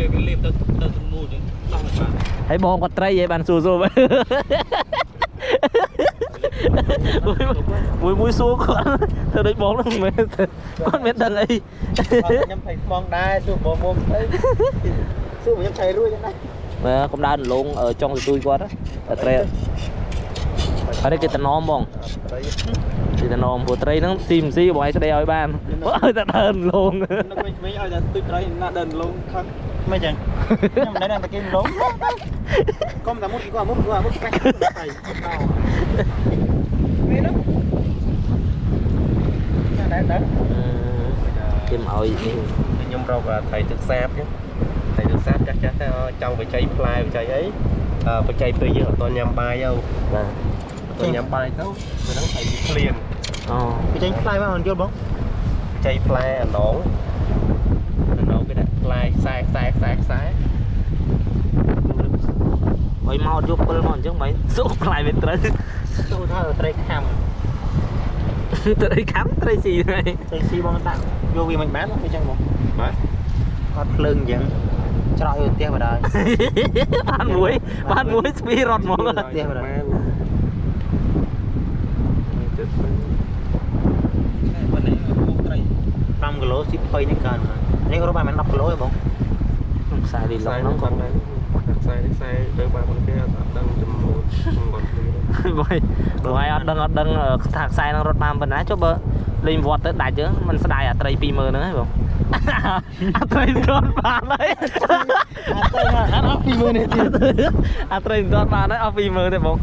ពេលវាលេបទៅទៅទៅមូលចឹងដោះមិនបាន ហើយបងគាត់ត្រីឯងបានសួរសួរមួយមួយសួរគាត់ធ្វើដូចបងហ្នឹងមិនមែនគាត់មិនដឹងអី ខ្ញុំភ័យខ្មងដែរសួរបងមុំទៅសួរខ្ញុំភ័យរួចហ្នឹងដែរ មើលកំដៅលងចង់ទទូចគាត់តែត្រីហើយគេតំណមបង ត្រី គេតំណមព្រោះត្រីហ្នឹងស៊ីមិនស៊ីបងឯងស្ដីឲ្យបានឲ្យតែដើរលង នៅក្មេងៗឲ្យតែទូចត្រីណាដើរលងខឹង មិនចឹងខ្ញុំមិនដឹងតែគេលងកុំតែមុតក៏មុតក៏មុតកាច់ទៅដល់មានទេដែរដែរ គេមកឲ្យនេះ ខ្ញុំរកត្រីទឹកសាបចឹងត្រីទឹកសាបចាស់ចាស់ទៅចង់បច្ចេកផ្លែបច្ចេកអីបច្ចេកពេលយើងអត់ទាន់ញ៉ាំបាយទៅ បាទ អត់ទាន់ញ៉ាំបាយទៅពេលហ្នឹងត្រីវាឃ្លាន អូ គេចេញផ្លែមកអត់យល់បង បច្ចេកផ្លែអណ្ដងអណ្ដងគេដាក់ផ្លែខ្សែខ្សែខ្សែខ្សែ បើមកយកពិលមកអញ្ចឹងមិនសុកផ្លែមិនត្រូវ ចូលថាត្រីខាំ ត្រីខាំត្រីស៊ីហើយ ត្រីស៊ីបងដាក់យកវាមិនបានមិនចឹងបង បាទ អត់ភ្លើងអញ្ចឹងច្រកយកផ្ទះបណ្ដោយ បានមួយបានមួយស្ពីរត់ហ្មង ផ្ទះបណ្ដោយ ចិត្ត ប៉ុណ្ណេះពូត្រី 5គីឡូស៊ី20នេះកើនមកនេះរកបានមិន10គីឡូទេបង ខ្សែលីឡុងហ្នឹងក៏ បានខ្សែនេះខ្សែទៅបានប៉ុន្តែអត់ដឹងចំនួនគាត់ បងបងឯងអត់ដឹងអត់ដឹងថាខ្សែហ្នឹងរត់បានប៉ុណ្ណាចុះបើលេងវត្តទៅដាច់ចឹងមិនស្ដាយអាត្រី20000ហ្នឹងហ៎បងអាត្រីមិនទាន់បានហើយ អត់ទៅអត់អស់20000នេះទៀត អាត្រីមិនទាន់បានហើយអស់20000ទេបង